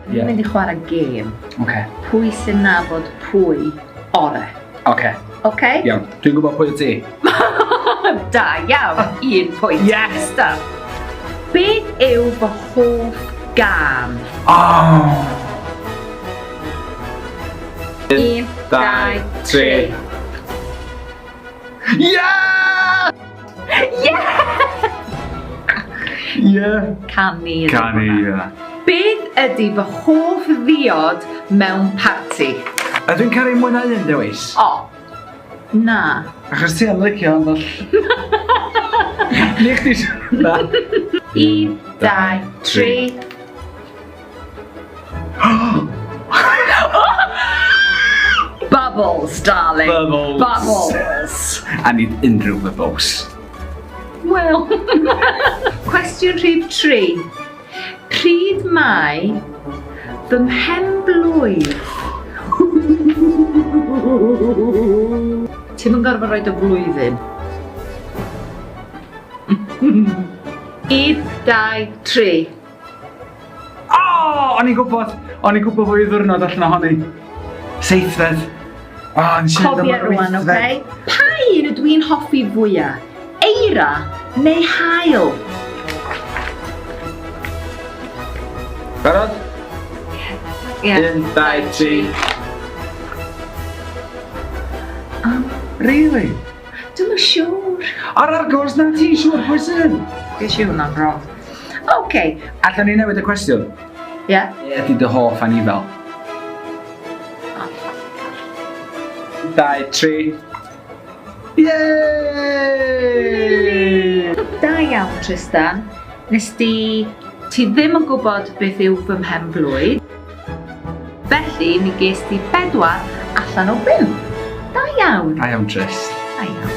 Ni'n mynd i chwarae gêm. Oce. Pwy sy'n nabod pwy ore? Oce. Oce? Iawn. Dwi'n gwybod pwy wyt ti. Da iawn. Un pwynt. Yes! Stop. Beth yw fy hoff gân? Oh! 1, 2, 3. Yeah! Yeah! Yeah! Canu. Ydi Canu, hwnna. ie. Beth ydy fy hoff ddiod mewn parti? A dwi'n caru mwy na un dewis. O, na. Achos ti yn licio ambell. Ni chdi Na. 1, 2, 3. Bubbles, darling. Bubbles. Bubbles. A nid unrhyw bubbles. Wel. Cwestiwn rhif 3. Pryd mae fy mhen-blwydd? Ti'm yn gorfod rhoi y flwyddyn. 1, 2, 3. O! O'n i'n gwybod! O'n i'n gwybod fwy o ddwrnod allan ohoni. Seithfed. O, nes i wneud Cofia am yr rwan, wythfed. oce? Pa un ydw i'n hoffi fwyaf? Eira neu haul? Barod? Ie. 1, 2, 3. Really? Dwi'm yn siŵr. Ar argos na ti'n siŵr pwy sy'n? Ges i hwnna'n wrong. Oce. Allan ni newid y cwestiwn? Ie. Be ydy dy hoff anifel? 2, 3. Yay! Da iawn, Tristan. Nes di... Ti ddim yn gwybod beth yw fy mhen blwydd. Felly, mi ges di 4 allan o 5. Da iawn. Da iawn, Tris. Da iawn.